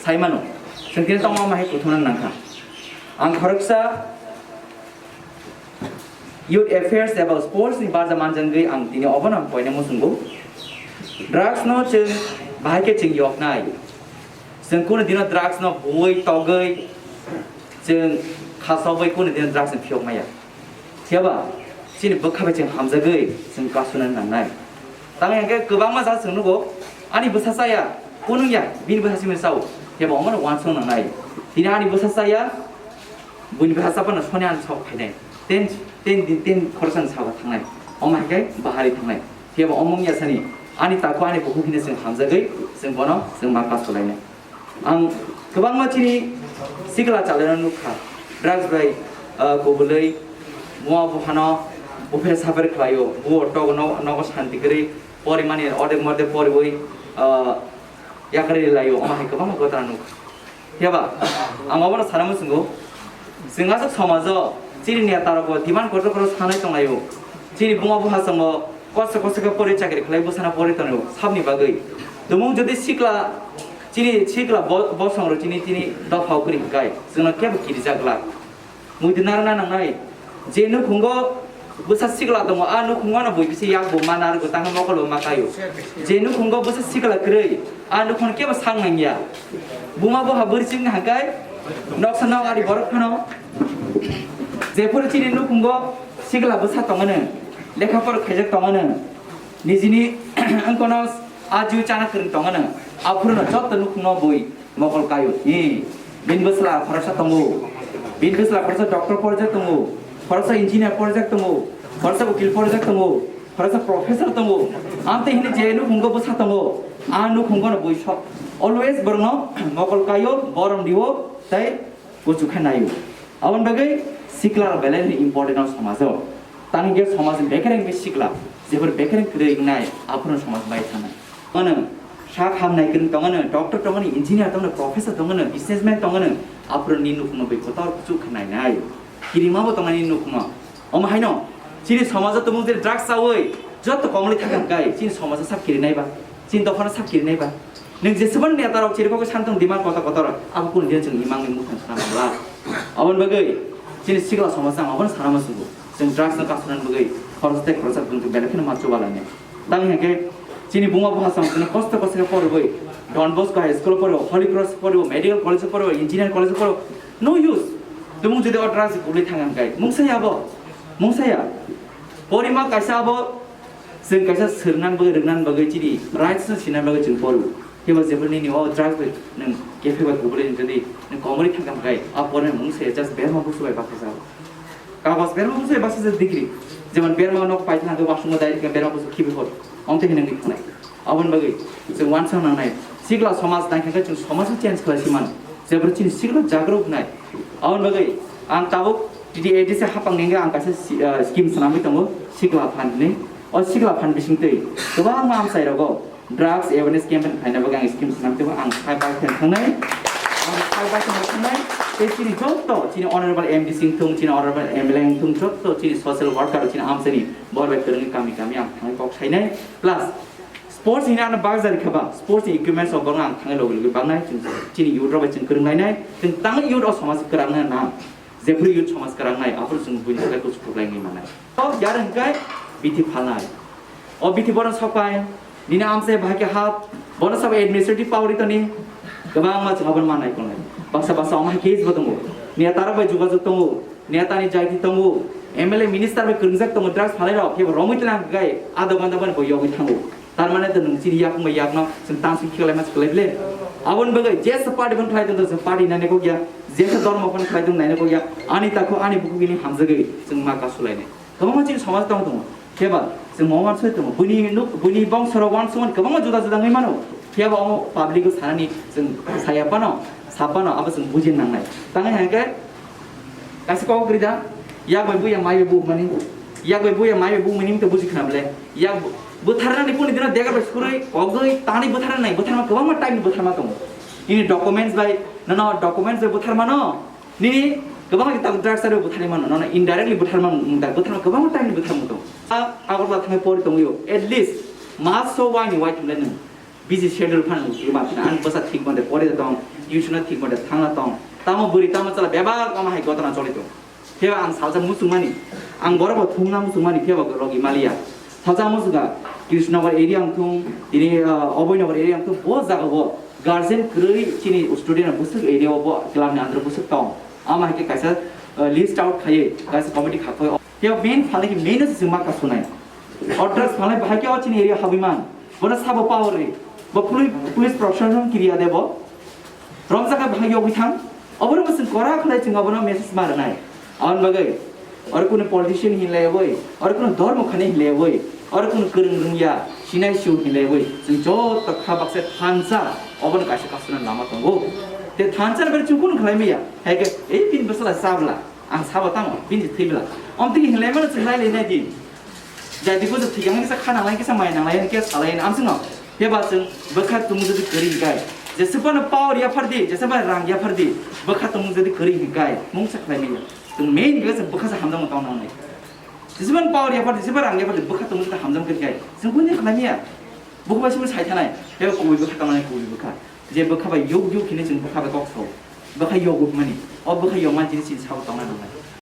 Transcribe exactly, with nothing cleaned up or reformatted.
Saimano, chwng tini tongma hai kuthumna nangkha. Ang khoroksa Youth Affairs eba Sports ni barja manjangwi ang tini obono ang koina muchungo. Drugs no chwng bahai khe chwng yoknai. Chwng kunu dino drugs no buwi togwi chwng khasogwi kunu dino drugs no phiyok maya. Phiyaba chini bwkha bai chwng hamjagwi chwng kasuna nangnai. Tang hwnkhe kwbangma jaga chwng nugo, ani bwsa chaya, kunung ya, bini bwsa simi sao. Phiyaba omono uansuk nangnai. Tini ani bwsa chaya, buini bwsa chapano soni ani sok phainai. Ten, ten din, ten khoroksa ni saka thangnai. Omo hai khe bahari thangnai. Phiyaba omo wngya sani, ani takhu ani bukhuk hino chwng hamjagwi chwng bono chwng ma kasulainai. Ang kwbangma chini sikla chalairok nukha, drugs bai, ah, kubulwi mua buphano bupher sapher khlaio, buo togo no-, nogo santi kwrwi porimani ordek mordek poriwi, ah, yakarwi laio, omo hai kwbangma ghotona nukha. Phiyaba ang obono sana muchungo, chwng aswk somajo chini netarokbo demand kotor kotor sanai tonglaio, chini buma buphasongbo kosto kosto khe pori chakri khlai bwsana pori tongo sabni bagwi. Tumung jodi sikla, chini sikla bo-, bosong rok chini, chini dophao kwrwi hwnkhe chwngno kebo kirijak glak. Muitu narwkna nangnai. Je nukhungo bwsa sikla tongo, a nukhungo no bui bisi yak bo ma narwgo, tangwi mokol bo ma kaio. Je nukhungo bwsa sikla kwrwi, a nukhungo kebo sak nangya. Buma buha bwrwi chikna hwnkhe noksa nok ari borok phano. Jephuru chini nukhungo sikla bwsa tongmano, lekha pora khaijak tongmano, nijini wngkono ajiu chana kwrwng tongmano, aphuruno joto nukhungno bui mokol kaio. Hi, bini bwsla khoroksa tongo, bini bwsla khoroksa doctor porjak tongo, khoroksa engineer porjak tongo, khoroksa ukil porjak tongo, khoroksa professor tongo. Amtwi hini je nukhungo bwsa tongo, a nukhungono bui sok always borokno mokol kaio, borom dio, tei kuchuk khe naio. Aboni bagwi sikla rok belai ni important o somajo. Tang hwnkhe somaj ni bekereng ni sikla, jephuru bekereng kwrwi wngnai, aphuru somaj bai thangnai. Tongo no sak hamnai kwrwng tongo no, doctor tongo no, engineer tongo no, professor tongo no, businessman tongo no, aphuru ni nukhungno bai kotor kuchuk khe nainai. Kirima bo tongo ni nukhungno. Omo haino chini somajo tumung je drugs chawi joto komlwi thangkha hwnkhe chini somajo sab kirinai ba, chini dophano sab kirinai ba. Nwng jesebani neta rok chirikhok khe santong demand kotor kotor, abo kunu din chwng imang ni mukhang sana mangla. Aboni bagwi chini sikla somaj ang abono sana muchungo. Chwng drugs no kasuna bagwi khoroksa tei khoroksa bwrwng belai kheno ma chuba lainai. Tang hwnkhe chini buma buha chwng chwngno kosto kosto khe porwi Don Bosco High School porwi, Holy Cross porwi, Medical College porwi, Engineering College porwi, no use. Tumung jodi o drugs kubuli thang hwnkhe mungsa ya abo, mungsa ya. Porima kaisa abo Chwng kaisa swrwngna bagwi, rwngna bagwi chini rights no sina bagwi chwng poro. Kebo jephru nini o drugs bai nwng kephe bai kubuli nwng jodi nwng komori thangkha hwnkhe, a porma mung se just berma busu bai baksa jao. Kagos berma busu bai baksa je degree. Jemon berma nok paithang hwnkhe wasung o direct berma busu khibi hor. Omtwi hinwi nangwi thangnai. Aboni bagwi chwng uansuk nangnai. Sikla somaj nangkha khe chwng somaj no change khlai si mano. Jephru chini sikla jagrok wngnai. Aboni bagwi ang tabuk T T A D C hapang ni wngkha ang kaisa si-, ah, scheme swnamwi tongo, Sikla Fund hinwi. O Sikla Fund bisingtwi kwbangma amchai rogo drugs awareness campaign khlaina bagwi ang scheme swnamwi tongo. Ang sai bai thang thangnai, ang sai bai thang thangnai, tei chini joto chini honorable M D C wngthung, chini honorable M L A wngthung, joto chini social worker, chini amchaini bor bai kwrwngwi kami kami ang thangwi kok sainai. Plus, sports ni ano bagwi jari khe ba, sports ni equipments rok borok ang thangwi logi logi baknai, chini youth rok bai chwng kwrwng lainai, chwng tangwi youth rok somaj kwrwng nang. Jephru youth somaj kwrang nai, aphuru chwng buini slai kuchuk kwplai wngwi mannai. O yar hwnkhe bithi phalnai. O bithi bono sokpai, nini amchai bahai khe hap, bono sokpai administrative power toni, kwbangma chwng abono mannai tongnai. Baksa baksa omo hai case bo tongo. Neta rok bai jogajog tongo, neta ni jaiti tongo, M L A minister bai kwrwngjak tongo, drugs phalai rok, kebo romwi tlang hwnkhe, ado ganda bono bo yogwi thango. Tar mane to nwng chini yakung bai yakno chwng tansuk khiklai ma khiklai ble. Aboni bagwi jesa party phano khlai tong, chwng party nai nai kok ya, jesa dhormo phano khlai tong nai nai kok ya, ani takhu ani bukhuk bini hamjagwi chwng ma kasulainai. Kwbangma chini somaj tong tongo. Phiya ba chwng mo uansuk tongo. Buini nuk, buini bongso rok uansuk mani kwbangma juda juda wngwi mano. Phiya ba omo public o sanani chwng saya phano, sa phano abo chwng bujin nangnai. Tangwi hwnkhe Kaisa kok kwrwi da, yak bai buya mai bai bu mani, yak bai buya mai bai bu mani to buji khna ble. Yak bu-, bwtharnani puni dino dega bai suri kogwi tani bwtharnai, bwtharma kwbangma type ni bwtharma tongo. Nini documents bai, nono documents bai bwtharma no, nini kwbangma kita drugs bai bwtharma no, nono indirectly bwtharma mung da, bwtharma kwbangma type ni bwtharma tongo. A, Agartala thangwi pori tongwi o, at least mas so wai ni wai thumle nung. Busy schedule phano tuma phina ang bwsa thik mode pore tong, tuition thik mode thangna tong. Tamo bwrwi tamo chala bebak tamo hai gotona choli tong. Pheba ang salsa muchungmani, ang borok bo thungna muchungmani pheba logi maliya. Salsa muchunga Krishnagar area ang thung, tini uh, Oboi Nagar area ang thung, bo jaga bo guardian kwrwi chini student ang bwswk area o bo club ni under bwswk tong. Ama hai khe kaisa uh, list out khaiwi kaisa committee khakhoi. Pheba main phalai khe main se chwng ma kasunai. Orders phalai bahai khe o chini area habwi man. Bono sabo power ri. Bo police, police protection kiriya debo. Romjak khe bahai yogwi thang. Obono bo chwng kora khlai chwng obono message ma rwnai. Aboni bagwi oro kuno politician hinlai oi, oro kuno dhormo khani hinlai oi, oro kuno kwrwng rwngya, sinai siu hinlai oi. Chwng joto kha baksa thansa obono kaisa kasuna lama tongo. Te thansa ni bagwi chwng kuno khlai maya. Hai khe ei bini bwsala chabla, ang sabo tamo bini thwibla. Omtwi hinlai mano chwng lai lai nai di. Jadi bo thik ang kisa khana lai kisa mai nang lai kisa salai ang sino. Pheba chwng bwkha tung jadi kwrwi hikai. Jesupano power ya phardi, jesupano rang ya phardi. Bwkha tung jadi kwrwi hikai. Mungsa khlai maya. Chwng main kisa bwkha sa hamjak tong nang nai. Jesupano power ya phardi, jesupano rang ya phardi. Bwkha tung jadi hamjak kwrwi hikai. Chwng boni khlai maya. Bwkha bai simi sai thanai. Pheba kubui bwkha tong nai kubui bwkha. Je bwkha bai yuk yuk hini chwng bwkha bai kok sao. Bwkha yuk mani. O bwkha yuk man jini chini sao tong nai nang nai.